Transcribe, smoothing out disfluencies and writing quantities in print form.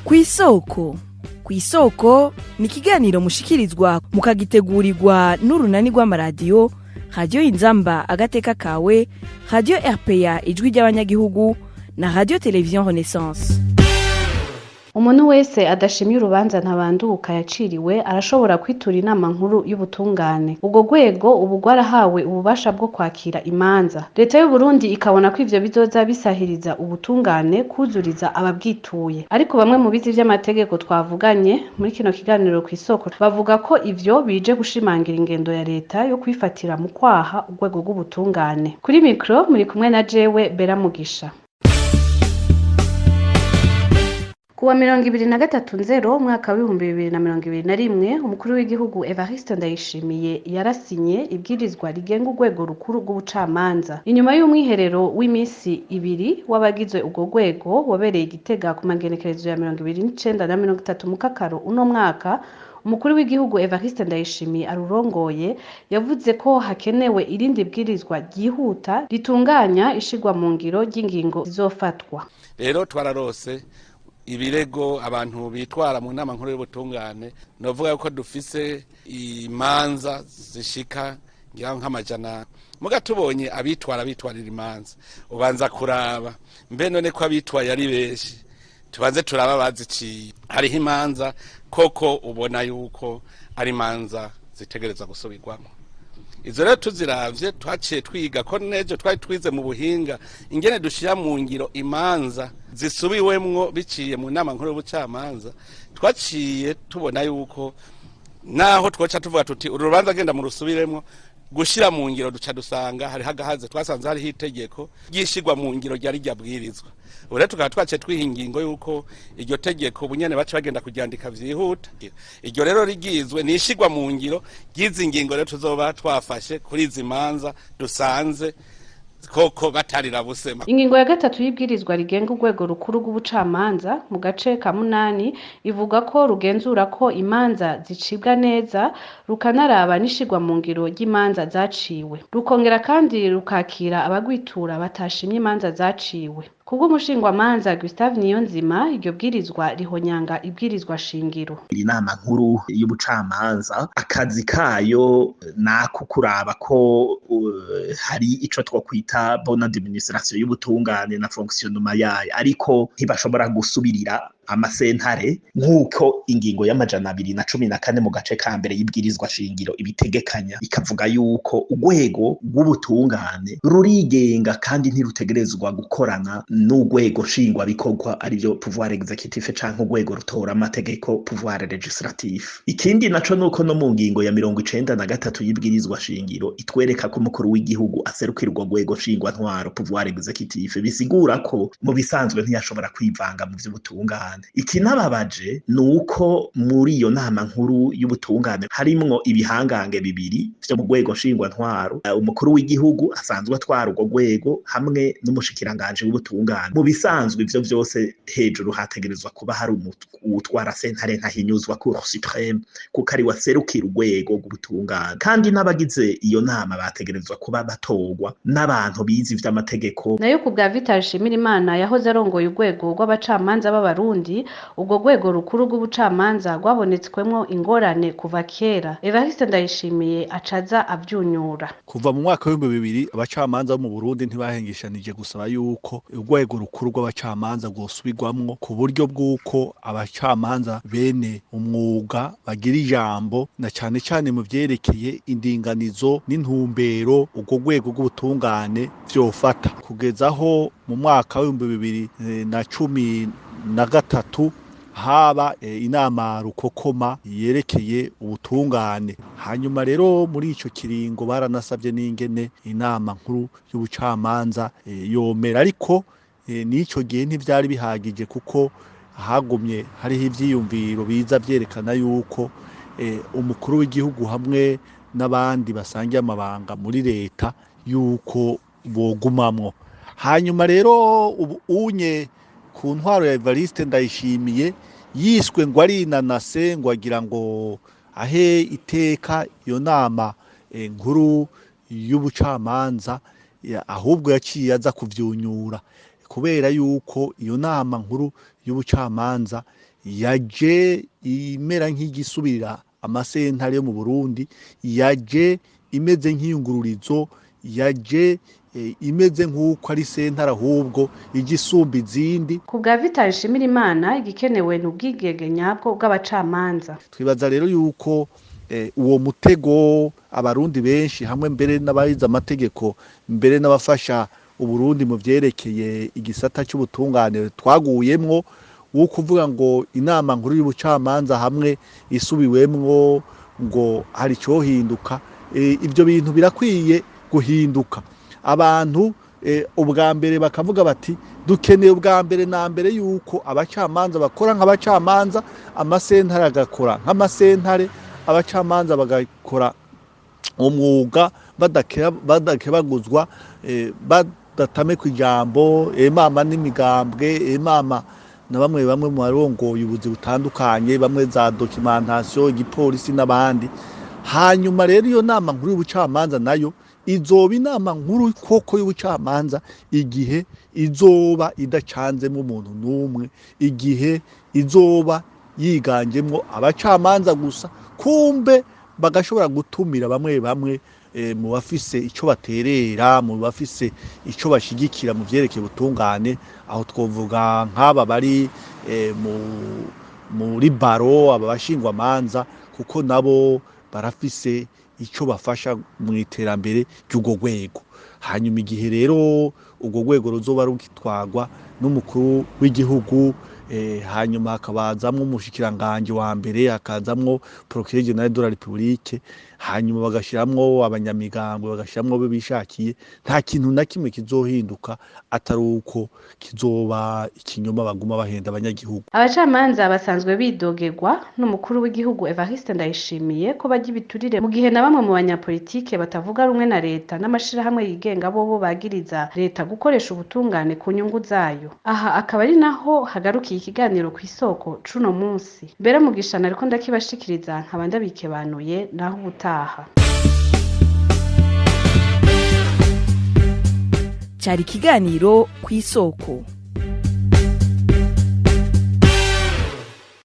Kw'isoko. Kw'isoko ni ikiganiro mushikirizwa mukagitegurirwa n'urunani rw'amaradiyo Radiyo Inzamba Agateka Kawe, Radiyo RPA Ijwi ry'Abanyagihugu na Radiyo Televiziyo Renaissance. Umuntu wese adashimye urubanza ntabanduka yaciriwe arashobora kwitura Inama Nkuru y'Ubutungane. Urwo rwego ubu rwarahawe ububasha bwo kwakira imanza. Leta y'Uburundi ikabona ko ivyo bizoza bisahiriza ubutungane kwuzuriza ababwituye. Ariko bamwe mu bize ivy'amategeko twavuganye muri kino kiganiro Kw'isoko bavuga ko ivyo bije gushimangira ingendo ya leta yo kwifatira mu kwaha urwego rw'ubutungane. Kuri mikro muri kumwe na jewe Bera Mugisha. Kuwa 23 nzero umwaka w'2021, umukuru w'igihugu Evariste Ndayishimiye yarasinye ibwirizwa rigenga urwego rukuru rw'ubucamanza. Inyuma y'umwiherero w'iminsi 2 w'abagize urwo rwego wabereye Igitega ku magenekerezo ya 29 na 30 Mukakaro uno mwaka, umukuru w'igihugu Evariste Ndayishimiye arurongoye yavuze ko hakenewe irindi bwirizwa ryihuta ritunganya ishirwa mu ngiro ry'ingingo zizofatwa. Rero twararose ibirego, abantu bitwara mu Nama Nkuru y'Ubutungane. Novuga yuko dufise imanza zishika ngira nk'amajana. Muga tubonye abitwara bitwarira imanza, ubanza kuraba mbe none ko abitwaye ari benshi, tubanze turaba baziciye. Hariho imanza koko ubona yuko ari imanza zitegereza gusubirwamo. Izo rero tuziravye, twaciye twiga ko nejo twari twize mu buhinga ingene dushira mu ngiro imanza zisubiwemwo biciye mu Nama Nkuru y'Ubucamanza. Twaciye tubona yuko naho twoca tuvuga tuti uru rubanza genda mu rusubiremwo, gushira mu ngiro duca dusanga hari hagahaze. Twasanze hariho itegeko ryishirwa mu ngiro ryari ryabwirizwa. Ubu rero tukaba twaciye twiha ingingo yuko iryo tegeko ubunyene baca bagenda kuryandika vyihuta. Iryo rero rigizwe nishirwa mu ngiro ry'izi ngingo rero tuzoba twafashe kuri izi manza dusanze koko batarira busema. Ingingo ya 3 y'ibwirizwa rigenga urwego rukuru rw'ubucamanza, mu gace ka 8, ivuga ko rugenzura ko imanza zicibwa neza, rukanaraba n'ishirwa mu ngiro ry'imanza zaciwe. Rukongera kandi rukakira abagwitura batashimye imanza zaciwe. Kubw'umushingwamanza Gustave Niyonzima, iryo bwirizwa rihonyanga ibwirizwa shingiro. Inama Nkuru y'Ubucamanza akazi kayo nako kuraba ko hari ico twokwita bonne administration y'ubutungane na fonctionnement yayo, ariko ntibashobora gusubirira amasentare nk'uko ingingo ya 214 mu gace ka mbere y'ibwirizwa shingiro ibitegekanya, ikavuga yuko urwego rw'ubutungane rurigenga kandi ntirutegerezwa gukorana n'urwego nshingwabikorwa, arivyo pouvoir exécutif, canke urwego rutora amategeko, pouvoir législatif. Ikindi naco nuko no mu ngingo ya 93 y'ibwirizwa shingiro itwereka ko umukuru w'igihugu aserukira urwo rwego nshingwantwaro, pouvoir exécutif, bisigura ko mu bisanzwe ntiyashobora kwivanga mu vy'ubutungane. Ikinababaje ni uko muri iyo Nama Nkuru y'Ubutungane harimwo ibihangange bibiri vyo mu rwego nshingwantwaro, umukuru w'igihugu asanzwe atwara urwo rwego hamwe n'umushikiranganji w'ubutungane. Mu bisanzwe ivyo vyose hejuru hategerezwa kuba hari uwutwara sentare ntahinyuzwa, Cour suprême, kuko ari waserukira urwego rw'ubutungane. Kandi n'abagize iyo nama bategerezwa kuba batorwa n'abantu bize ivy'amategeko. Nayo ku bwa Vital Nshimirimana yahoze arongoye urwego rw'abacamanza b'Abarundi, urwo rwego rukuru rw'ubucamanza rwabonetswemwo ingorane kuva kera. Evariste Ndayishimiye acaza avyunyura. Kuva mu mwaka w'2000 abacamanza bo mu Burundi ntibahengeshanije gusaba yuko urwego rukuru rw'abacamanza rwosubirwamwo, ku buryo bw'uko abacamanza bene umwuga bagira ijambo, na cane cane mu vyerekeye indinganizo n'intumbero urwo rwego rw'ubutungane vyofata. Kugeza aho mu mwaka w'2013 haba inama rukokoma yerekeye ubutungane. Hanyuma rero muri ico kiringo baranasabye n'ingene Inama Nkuru y'Ubucamanza yomera, ariko n'ico gihe ntivyari bihagije, kuko hagumye hariho ivyiyumviro biza vyerekana yuko umukuru w'igihugu hamwe n'abandi basangiye amabanga muri leta yuko bogumamwo. Hanyuma rero ubu unye ku ntwaro ya Evariste Ndayishimiye yiswe ngo ari inanase, ngo agira ngo ahe iteka iyo Nama Nkuru y'Ubucamanza, ahubwo yaciye aza kuvyunyura, kubera yuko iyo Nama Nkuru y'Ubucamanza Yaje imera nk'igisubirira amasentare yo mu Burundi, yaje imeze nk'iyungururizo, yaje imeze nk'uko ari sentare ahubwo igisumba izindi. Ku bwa Vital Nshimirimana, igikenewe ni ubwigenge nyabwo bw'abacamanza. Twibaza rero yuko uwo mutego abarundi benshi hamwe mbere n'abahize amategeko, mbere n'abafasha Uburundi mu vyerekeye igisata c'ubutungane twaguyemwo, wo kuvuga ngo inama nkuru y'ubucamanza hamwe isubiwemwo ngo hari icohinduka, ivyo bintu birakwiye guhinduka. Abantu ubwa mbere bakavuga bati dukeneye ubwa mbere na mbere yuko abacamanza bakora nk'abacamanza, amasentare agakora nk'amasentare, abacamanza bagakora umwuga badakebaguzwa, badatame ku ijambo emama n'imigambwe, emama na bamwe bamwe mu barongoye ubuzi butandukanye, bamwe za documentation, igipolisi n'abandi. Hanyuma rero iyo nama nkuru y'ubucamanza nayo izoba inama nkuru koko y'ubucamanza igihe izoba idacanzemo umuntu n'umwe, igihe izoba yiganjemwo abacamanza gusa, kumbe bagashobora gutumira bamwe bamwe mu bafise ico baterera, mu bafise ico bashigikira mu vyerekeye ubutungane. Aho twovuga nk'aba bari muri baro, aba bashingwamanza, kuko nabo barafise ico bafasha mu iterambere ry'urwo rwego. Hanyuma igihe rero urwo rwego ruzoba rugitwarwa n'umukuru w'igihugu, hanyuma hakabazamwo umushikiranganji wa mbere, hakazamwo procureur général de la République, hanyuma bagashiramwo abanyamigambwe, bagashiramwo abo bishakiye, nta kintu na kimwe kizohinduka atari uko kizoba ikinyoma baguma bahenda abanyagihugu. Abacamanza basanzwe bidogerwa n'umukuru w'igihugu Evariste Ndayishimiye ko barya ibiturire, mu gihe na bamwe mu banyapolitike batavuga rumwe na leta n'amashirahamwe yigenga bobo bagiriza leta gukoresha ubutungane ku nyungu zayo. Aha akaba ari naho hagarukiye ikiganiro ku isoko cuno munsi. Mbere Mugisha nariko ndakibashikiriza, nkaba ndabikebanuye, naho ubutaha. Cyari ikiganiro ku isoko.